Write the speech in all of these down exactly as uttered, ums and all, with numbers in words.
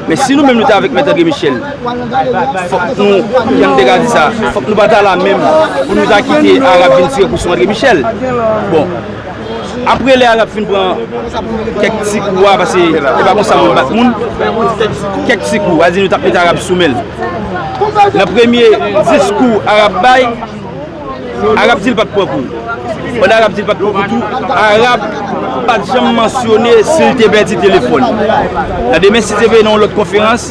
Men si nou menm nou te avèk Mèt André Michel, fòk nou, jan m te ka di sa, fòk nou pa ta la menm pou nou ta kite Arab vin tire kou sou André Michel. Bon, apre lè Arab fin pran kèk ti kou a, paske e pa konsa moun bat moun, kèk ti kou, a di nou t ap mete Arab sou men l. Nan premye diskou Arab bay, Arab di l pa t pran kou. Pandan Arab di l pa t pran kou tou, Arab pa t janm mansyone si l te pèdi telefòn. Nan demen, si te vin nan yon lòt konferans,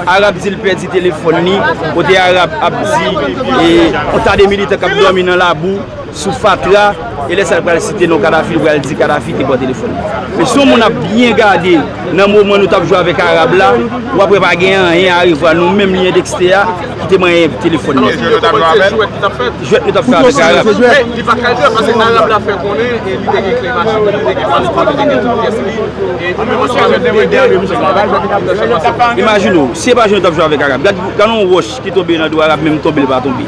Arab di l pèdi telefòn li, kote Arab ap di, e, yon ta de militan k ap dòmi nan labou, sou fatra, e lè sa l pral site non Kadafi, l pral di Kadafi te pran telefòn li. Men si yon moun ap byen gade nan moman nou t ap jwe avèk Arab la, w ap wè pa gen anyen a revwa nou menm li endekste a, ki te manyen telefòn nan. Jwèt nou t ap jwe avè l? Jwèt nou t ap fè avèk Arab. Men li pa t ka jwe paske Arab la fè konnen e li te gen kle machin li, li te gen paspò li, li te gen tout pyès li. E li menm ansanm avèk de dènye jwèt Imajine w, si e pa jwèt nou t ap jwe avèk Arab, gad, gad yon wòch ki tonbe nan do Arab, menm tonbe l pa tonbe.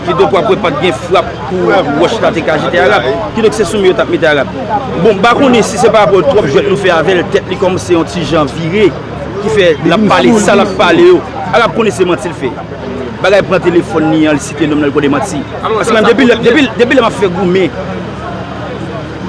Kidonk w ap wè pa t gen frap pou wòch la te ka jete Arab. Kidonk se sou men yo t ap mete Arab. Bon, m pa konnen si se pa rapò twòp jwèt nou fè avè l, tèt li kòmanse yon ti jan vire, ki fè l ap pale sa l ap pale yo. Arab konnen se manti l fè. Bagay pran telefòn li an, li site non m nan, li konnen manti. Paske menm depi lè, depi, depi lè m ap fè goumen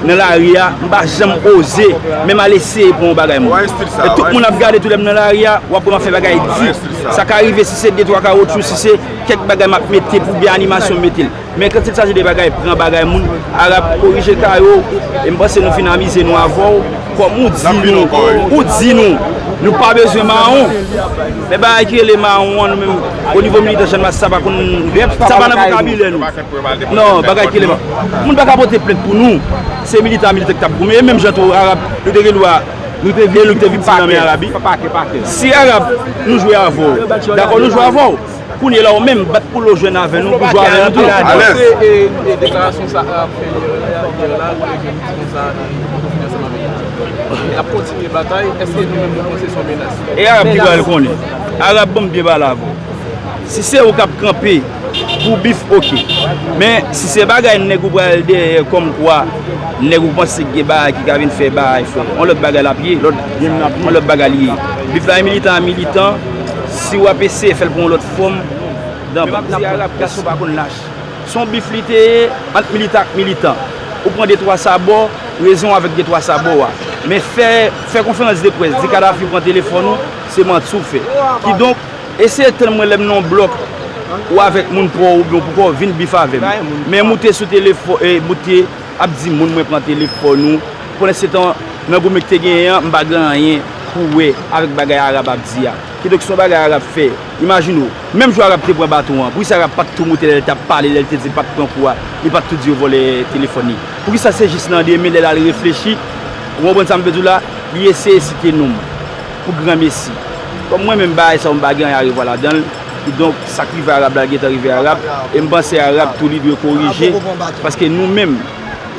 nan lari a, m pa janm oze menm al eseye pran yon bagay moun. E tout moun ap gade tou lè m nan lari a, w ap wè m ap fè bagay di. Sa ka rive si se de twa kawotchou, si se kèk bagay m ap mete pou byen animasyon m mete l. Men kantil sa jan de bagay, pran bagay moun, Arab korije ka yo, e m panse nou fin amize nou avè w, kòm ou di nou, ou di nou, nou pa bezwen mawon. Men bagay ki rele mawon an, nou menm, o nivo militan Channmas, sa pa konn, sa pa nan vokabilè nou. Non, bagay ki rele mawon. Moun pa ka pote plent pou nou. Se militan a militan ki t ap goumen, e menm jan tou Arab, nou te gen dwa, nou te vin, nou te viktim nan men Arabi. Si Arab, nou jwe avè w, dakò, nou jwe avè w. Kounye la ou menm, bat pou l ou jwenn avè nou, pou jwe avè nou tou. Alèz. E, e, deklarasyon sa a ap fè yè la, kote ke li di konsa, e, li poko fini ansanm avèk Bif. L ap kontinye batay, èske nou menm nou panse se yon menas? E Arab ki pral konnen. Arab, ban m byen pale avè w. Si se ou k ap kanpe pou Bif, oke. Men, si se bagay nèg ou pral dèyè kòmkwa nèg ou panse gen bagay ki ka vin fè bagay fè, yon lòt bagay l ap ye, yon lòt bagay li ye. Bif la e militan a militan, si w ap eseye fè l pran yon lòt fòm, dan bak. Di Arab gason pa konn lach. Se yon bif li te ye ant militan ak militan. Ou pran de twa sabò, rezon avèk de twa sabò a. Men fè, fè konferans de près, di Kadafi pran telefòn ou, se manti w fè. Kidonk, eseye tann mwen lè m nan yon blòk, ou avèk moun pa w oubyen ou poko vin bif avè m. Men moute sou telefòn, e, moute ap di moun mwen pran telefòn ou. Pandansetan, nan goumen ki te genyen an, m pa gen anyen pou wè avèk bagay Arab ap di a. Kidonk, se yon bagay Arab fè. Imajine w, menm jou Arab te pran baton an, poukisa Arab pa t tou moute lè l t ap pale, lè l te di l pa t pran kou a, li pa t tou di yo vòlè telefòn li? Poukisa se jis nan demen, lè l al reflechi, ou konprann sa m vle di w la, li eseye site non m pou granmesi? Kòm mwen menm, bagay sa yo, m pa gen anyen a revwa ladan l. Kidonk, sa k rive Arab la, l gentan rive Arab. E m panse Arab tou, li dwe korije. Paske nou menm,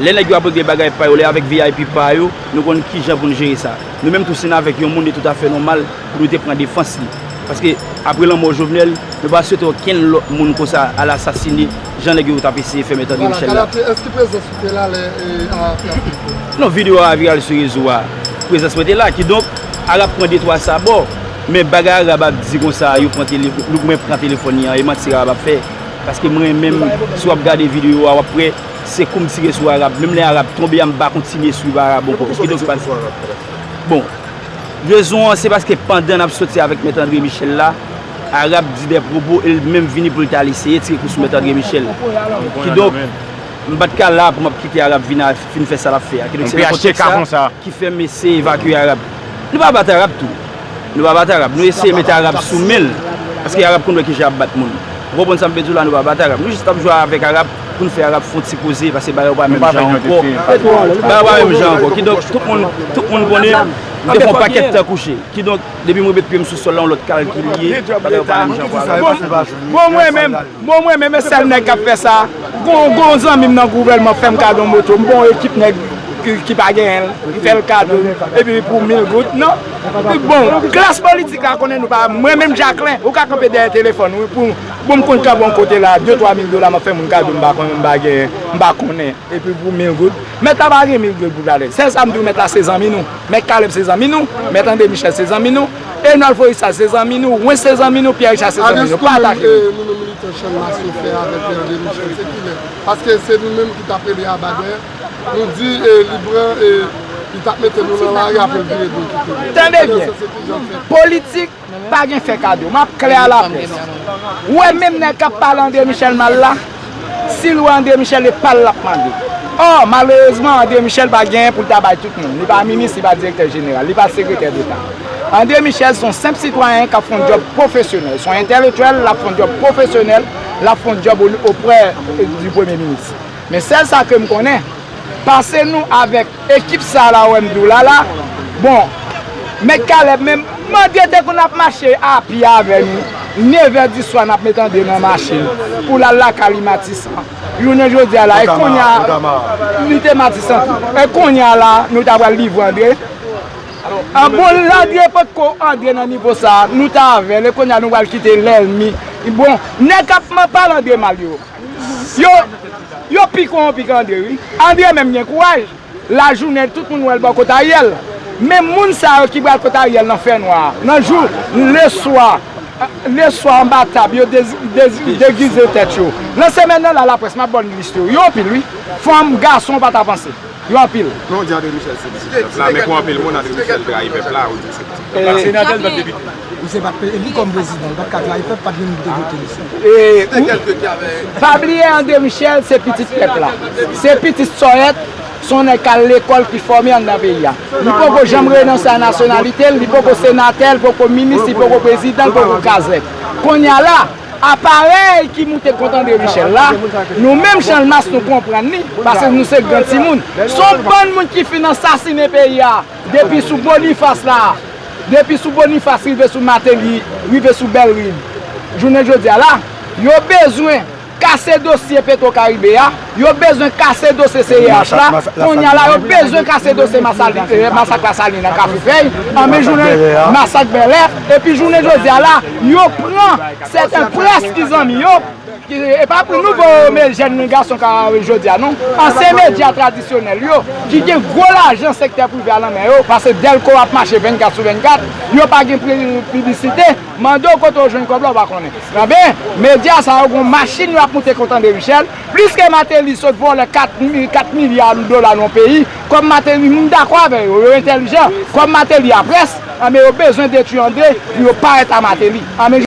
lè nèg yo ap regle bagay pa yo, lè avèk V I P pa yo, nou konn kijan pou n jere sa. Nou menm tou, si n avèk yon moun, li toutafè nòmal pou nou te pran defans li. Paske, apre lanmò Jovenel, nou pa swete okenn lòt moun konsa al asasine, jan nèg yo t ap eseye fè Mèt André Michel la. Vwala, Kadafi, èske prezans ou te la lè, e, Arab t ap fè? Non, videyo a viral sou rezo a. Prezans mwen te la. Kidonk, Arab pran de twa sabò. Men bagay Arab ap di konsa, yo pran tele-, nou mwen pran telefòn li an, e manti Arab ap fè. Paske mwen menm, si w ap gade videyo a, w ap wè, se kou m tire sou Arab. Menm lè Arab tonbe a, m pa kontinye swiv Arab ankò. Kidonk, pa, bon, rezon an, se paske pandan n ap soti avèk Mèt André Michel la, Arab di de pwopo, e l menm vini pou l t al eseye tire kou sou Mèt André Michel. Kidonk, m pa t ka la pou m ap kite Arab vin a, fin fè sa l ap fè a. Kidonk, se nan kontèks sa ki fè m eseye evakye Arab. Nou pa bat Arab tou. Nou pa bat Arab. Nou eseye mete Arab sou men l. Paske Arab konn wè kijan ap bat moun. Ou konprann sa m vle di w la, nou pa bat Arab. Nou jis t ap jwe avèk Arab pou n fè Arab fè yon ti koze, paske bagay yo pa menm jan ankò. Bagay yo pa menm jan ankò. Kidonk, tout moun, tout moun konnen, m te fè yon pakèt tan kouche. Kidonk, depi mwen met pye m sou sòl la, yon lòt kalkil li ye, bagay yo pa menm jan ankò. Bon, bon, mwen menm, bon, mwen menm, e sèl nèg k ap fè sa. Gon, gon zanmi m nan gouvènman fè m kado moto. M gon ekip nèg ki, ki pa genyen l, m fè l kado, epi pou mil goud, non. Bon, klas politik la konnen nou pa, mwen menm Jacquelin, ou ka kanpe dèyè telefòn ou, pou, bon, m konn kanpe yon kote la, de twa mil dola, m ap fè moun kado, m pa konnen, m pa genyen, m pa konnen, epi pou mil goud, mèt la pa gen mil goud pou talè. Sèl sa m di w, mèt la se zanmi nou, mèt Caleb se zanmi nou, mèt André Michel se zanmi nou, Enol Florissat se zanmi nou, Wens se zanmi nou, Pierre Richard se zanmi nou, pa atake nou. Alèz nou menm, eh, nou menm militan Channmas nou fè avèk André Michel, se kilè? Paske se nou menm ki t ap rele Abadè, nou di, eh, li pran, eh, li t ap mete nou nan lari, apre l vire do l kite nou. Tande byen. Politik pa gen fè kado. M ap klè a la près. Ou wè menm nèg k ap pale André Michel mal la, si l wè André Michel, e pa l l ap mande. Ò, malerezman, André Michel pa genyen pou l ta bay tout moun. Li pa minis, li pa direktè jeneral, li pa sekretè deta. André Michel se yon senp sitwayen k ap fè yon djòb pwofesyonèl. Se yon entèlektyèl, l ap fè yon djòb pwofesyonèl, l ap fè yon djòb o-, oprè, eh, di premye minis. Men sèl sa ke m konnen, pase nou avèk ekip sa la, wè m di w la la. Bon, mèt Caleb menm, André te konn ap mache a pye avè nou. Nevè di swa n ap met André nan machin pou l al lakay li Matisan. Jounen jodi a la, e kounye a, li te Matisan tou. E kounye a la, nou ta pral livre André. An bon, André potko André nan nivo sa, nou ta avè l, e kounye a nou pral kite lènmi. Bon, nèg k ap pale André mal yo. Yo, yo pi kowonpi ke André, wi. André menm gen kouraj. Lajounen, tout moun wè l bò kot Ariel. Men moun sa yo ki pral kot Ariel nan fènwa, nan jou, leswa, leswa anba tab, yo dezi-, dezi-, degize tèt yo. Nan semèn nan la, laprès, m ap ba w lis yo. Yo anpil, wi. Fanm, gason, pa ta panse. Yo anpil. Non, w di André Michel se pitit pèp la, men pou anpil moun, André Michel trayi pèp la, ou di se pitit pèp la. Senatè l pa t depite. Misye pa t pe-, li kòm prezidan, li pa t ka trayi pèp, pa t vin te vote misye. E, pa bliye André Michel se pitit pèp la. Se pitit Sòyèt, se yon nèg k al lekòl ki fòme anndan peyi a. Li poko janm renonse a nasyonalite l, li poko senatè, li poko minis, li poko prezidan, li poko kazèk. Kounye a la, aparèy ki moute kont André Michel la, nou menm Channmas nou konprann li, paske nou se gran timoun. Se yon bann moun ki fin ansasinen peyi a, depi sou Bonifas la, depi sou Bonifas rive sou Mateli, rive sou Bèlriv. Jounen jodi a la, yo bezwen kase dosye Petro Caribe a, yo bezwen kase dosye C E H la, kounye a la, yo bezwen kase dosye Masali-, eh, masak Lasalin nan Kafou Fèy, an men jounen masak Bèlè, epi jounen jodi a la, yo pran sèten près ki zanmi yo, ki, e pa pou nouvo, men jèn gason ka jodi a non, ansyen medya tradisyonèl yo, ki gen gwo lajan sektè prive a nan men yo, paske Dèlko ap mache vennkat sou vennkat, yo pa gen pri-, piblisite, mande w kote w jwenn kòb la, w pa konnen. Enben, medya sa yo gon machin yo ap moute kont André Michel, plis ke Martelly sot vòlè kat mi-, kat milya dola nan yon peyi, kòm Martelly, m dakò avè yo, yo entèlijan, kòm Martelly a près, enben yo bezwen detwi André pou yo parèt a Martelly. Enben,